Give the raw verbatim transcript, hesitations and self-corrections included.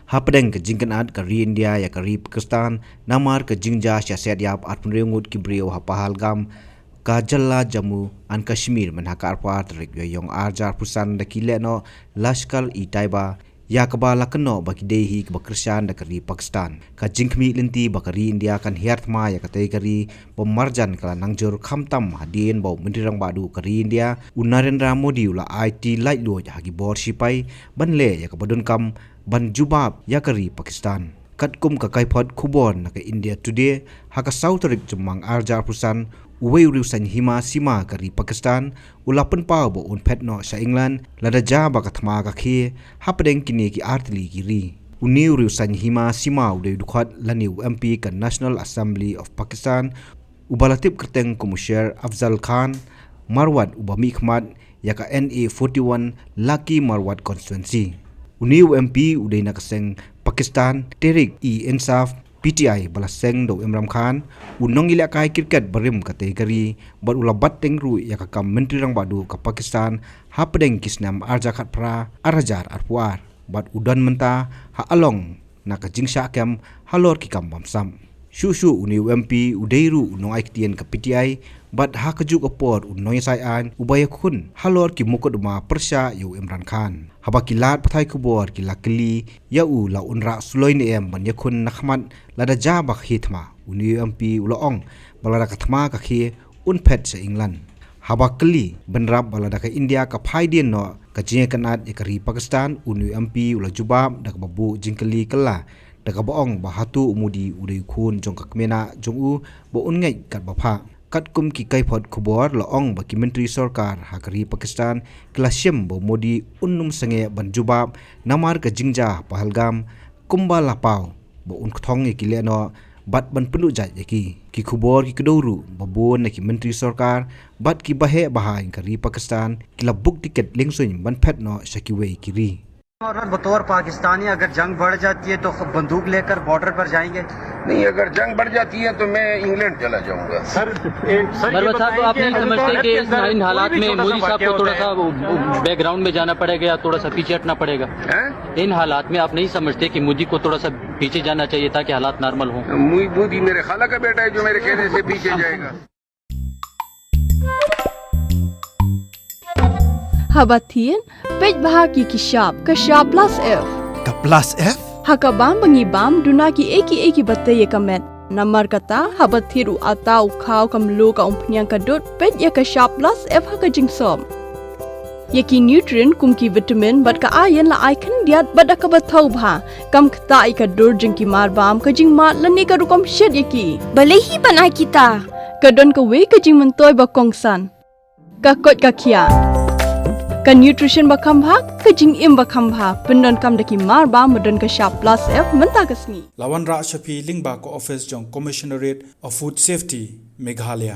Hapdeng ka jingkynad ka ri India ïa ka ri Pakistan namar ka jingjia sha siat ïap arphew ngut ki briew ha Pahalgam, ka jylla Jammu and Kashmir, mynha ka arphew tarik Ïaiong arhajar arphew san da ki lehnoh Lashkar-e-Taiba, ïa kaba la kynnoh ba ki dei hi kiba kyrshan da ka ri Pakistan. Ka jingkhmih lynti ba ka ri India kan hiar thma ïa katei ka ri ba marjan ka la nang jur, khamtam hadien ba u Myntri Rangbah Duh ka ri India u Narendra Modi u la aiti laitluid ha ki bor shipai ban leh ïa kaba donkam ban jubab ïa ka ri Pakistan. Katkum ka kaiphod khubor na ka India Today, ha ka saw tarik Jymmang arhajar arphew san, uwei u riewsaiñ hima sima ka ri Pakistan u la pynpaw ba un phet noh sha England lada jia ba ka thma ka khie hapdeng kine ki artylli ki ri. Une u riewsaiñ hima sima u dei u dkhot lane u M P ka National Assembly of Pakistan, uba la tip kyrteng kum u Sher Afzal Khan Marwat, uba mihkhmat ïa ka N A forty-one Laki Marwat Constituency. Une u M P u dei na ka seng Pakistan Tehreek-e-Insaf, P T I, ba la seng da u Imran Khan, u nongïalehkai cricket barim katei ka ri, bad u la bat teng ruh ïa ka kam Myntri Rangbah Duh ka Pakistan hapdeng ki snem arhajar khatphra, arhajar arphew ar, bad u don mynta ha along na ka jingshah kem halor ki kam bamsap. Shuh shuh une u M P u dei ruh u nongai ktien ka P T I, bad ha kajuh ka por u nongïasaid aiñ uba ïakhun halor ki mukotduma pyrshah ïa u Imran Khan. Haba ki lad pathai khubor ki la kylli ïa u la un rah suloi ne em ban ïakhun na khmat lada jia ba ka khie thma, une u M P u la ong ba lada ka thma ka khie un phet sha England. Haba kylli bynrap ba lada ka India ka phai dien noh ka jingïakynad ïa ka ri Pakistan, une u M P u la jubab da kaba buh jingkylli kylla da kaba ong ba hato u Modi u dei u khun jong ka kmie nah jong u ba un ngeit katba phah. Katkum ki kaiphod khubor la ong ba ki myntri sorkar ha ka ri Pakistan ki la shem ba u Modi un nym sangeh ban jubab namar ka jingjia ha Pahalgam, kumba la paw ba un kthong ïa ki lehnoh bad ban pynduh jait ïa ki. Ki khubor ki kdew ruh ba bun na ki myntri sorkar bad ki baheh bahaiñ ka ri Pakistan ki la book ticket liengsuiñ ban phet noh sha kiwei ki ri. और बतौर पाकिस्तानी अगर जंग बढ़ जाती है तो बंदूक लेकर बॉर्डर पर जाएंगे? नहीं, अगर जंग बढ़ जाती है तो मैं इंग्लैंड चला जाऊंगा। सर, ए, सर, ये मरवत साहब, बताइए आप कि नहीं समझते भारत कि के इस, अंदर इन कोई हालात भी में छोटा सा मोदी साहब वाक्य को थोड़ा होता सा है। वो, वो बैकग्राउंड में जाना पड़ेगा या थोड़ा सा पीछे हटना पड़ेगा? हैं? इन हालात में आप नहीं समझते कि मोदी को थोड़ा सा पीछे जाना चाहिए ताकि हालात नॉर्मल हों? मु- मोदी मेरे खाला का बेटा है जो मेरे कहने से पीछे जाएगा। Haba thied, peit bha ki ki shap, ka shap plus F. Ka plus F? Ha ka bam ba ngi bam, duna ki ei ki ei kiba tei ïa ka met. Namar kata, haba thied u atta, u khaw, ka mluh, ka umphniang, ka dud, peit ïa ka shap plus F ha ka jingsop. Ïa ki nutrient kum ki vitamin bad ka iron la ai khyndiat bad da kaba thaw bha. Kam ktah ïa ka dur jong ki mar bam, ka jingmad lane ka rukom shet ïa ki. Balei hi ban ai kita? Ka don kawei ka jingmyntoi ba kongsan. Ka koit ka khiah. Ka nutrition ba kham bha, ka jingim ba kham bha. Pyndonkam da ki mar bam ba don ka shap plus F mynta ka sngi. La wanrah sha phi lyngba ka office jong Commissionerate of Food Safety, Meghalaya.